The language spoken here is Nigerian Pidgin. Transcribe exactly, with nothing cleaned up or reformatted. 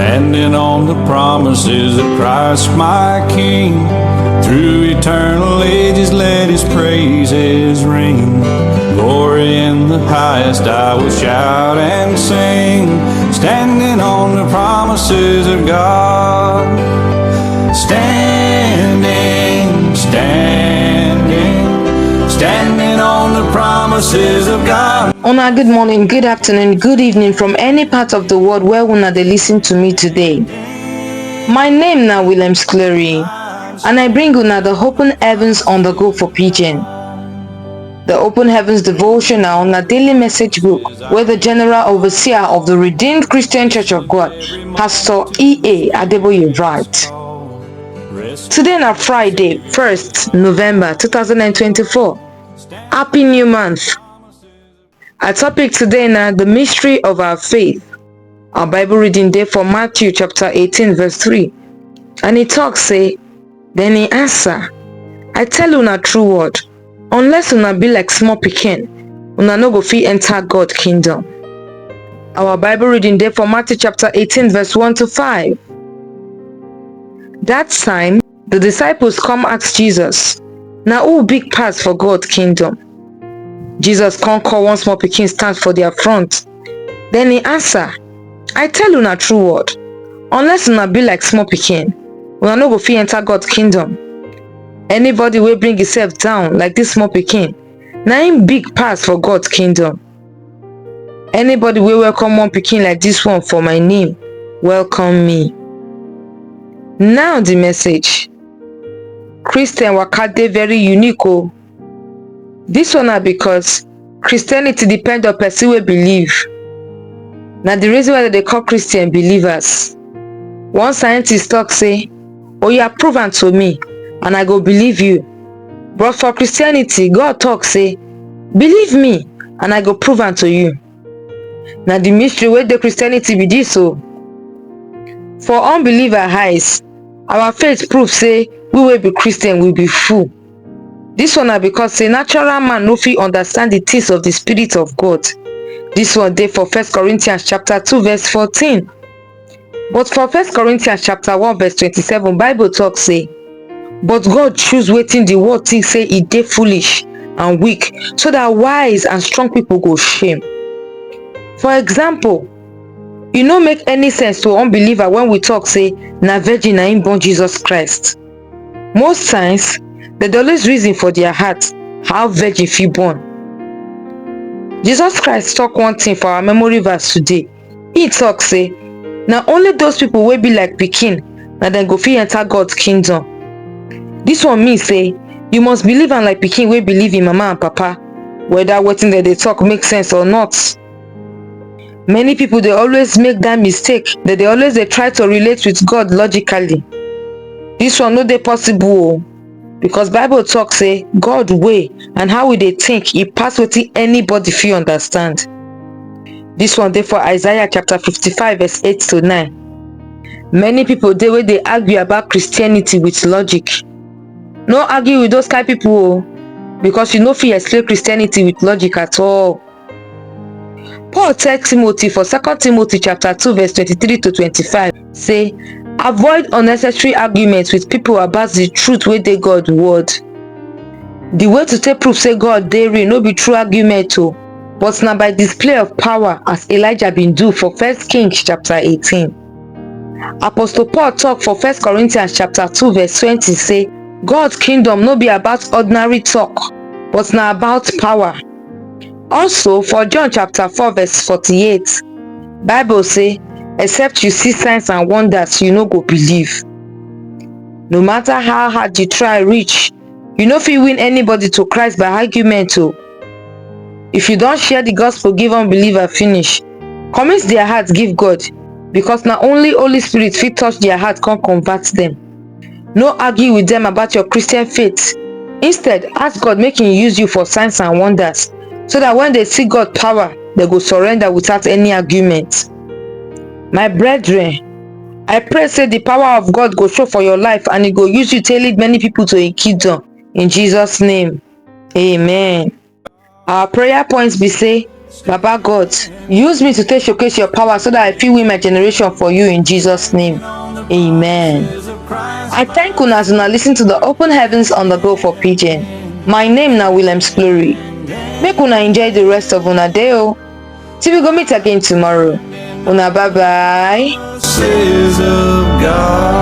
Standing on the promises of Christ my King. Through eternal ages let his praises ring. Glory in the highest I will shout and sing. Standing on the promises of God. Standing, standing, standing on the promises of God. Una good morning, good afternoon, good evening from any part of the world where una dey listen to me today. My name na Williams Clary, and I bring una the Open Heavens on the Go for Pidgin. The Open Heavens devotional na daily message book where the General Overseer of the Redeemed Christian Church of God, Pastor E A Adeboye, write. Today na Friday, first November two thousand and twenty-four. Happy New Month. Our topic today na the mystery of our faith. Our Bible reading dey for Matthew chapter eighteen verse three, and e talk say, "Then he answer, I tell una true word, unless una be like small pikin, una no go fit enter God kingdom." Our Bible reading dey for Matthew chapter eighteen verse one to five. That time, the disciples come ask Jesus, "Na who big pass for God kingdom?" Jesus come call one small pikin stand for their front. Then he answer, "I tell una true word, unless una be like small pikin, una no go fit enter God kingdom. Anybody wey bring himself down like this small pikin, na him big pass for God kingdom. Anybody wey welcome one pikin like this one for my name, welcome me." Now the message. Christian waka dey very unique o. This one na because Christianity depend on person wey believe. Na the reason why dem dey call Christian believers. One scientist talk say, "Oya, prove am to me, and I go believe you." But for Christianity, God talk say, "Believe me, and I go prove am to you." Na the mystery wey dey Christianity be this o. For unbeliever eyes, our faith prove say we wey be Christian, we be fool. This one na because say natural man no fit understand the things of the Spirit of God. This one dey for First Corinthians chapter two verse fourteen. But for First Corinthians chapter one verse twenty-seven, Bible talk say, "But God choose wetin the world think say e dey foolish and weak, so that wise and strong people go shame." For example, e no make any sense to unbeliever when we talk say na virgin na him born Jesus Christ. Most times, dem dey always reason for their heart how virgin fit born. Jesus Christ talk one thing for our memory verse today. He talk say, "Na only those people wey be like pikin, na dem go fit enter God kingdom." This one mean say you must believe am like pikin wey believe in mama and papa, whether wetin dem dey talk make sense or not. Many people dey always make that mistake. Dem dey always dey try to relate with God logically. This one no dey possible o, because Bible talk say God way and how we dey think e pass wetin anybody fit understand. This one dey for Isaiah chapter fifty-five verse eight to nine. Many people dey wey dey argue about Christianity with logic. No argue with those kind people o, because you no fit explain Christianity with logic at all. Paul tell Timothy for Second Timothy chapter two verse twenty-three to twenty-five say, "Avoid unnecessary arguments with people about the truth wey dey God word." The way to take prove say God dey real no be through argument o, but na by display of power, as Elijah bin do for First Kings chapter eighteen. Apostle Paul talk for First Corinthians chapter two verse twenty say, "God kingdom no be about ordinary talk, but na about power." Also, for John chapter four verse forty-eight, Bible say, "Except you see signs and wonders, you no go believe." No matter how hard you try reach, you no fit win anybody to Christ by argument o. If you don share the gospel give unbeliever finish, commit their heart give God, because na only Holy Spirit fit touch their heart come convert them. No argue with them about your Christian faith. Instead, ask God make him use you for signs and wonders, so that when they see God power, they go surrender without any argument. My brethren, I pray say the power of God go show for your life and he go use you to lead many people to him kingdom. In Jesus' name, amen. Our prayer points be say, Baba God, use me to take showcase your power so that I fit win my generation for you in Jesus' name. Amen. I thank una as una listen to the Open Heavens on the Go for Pidgin. My name na Williams Glory. Make una enjoy the rest of una day o. Till we go meet again tomorrow. Una bye bye. Says of God.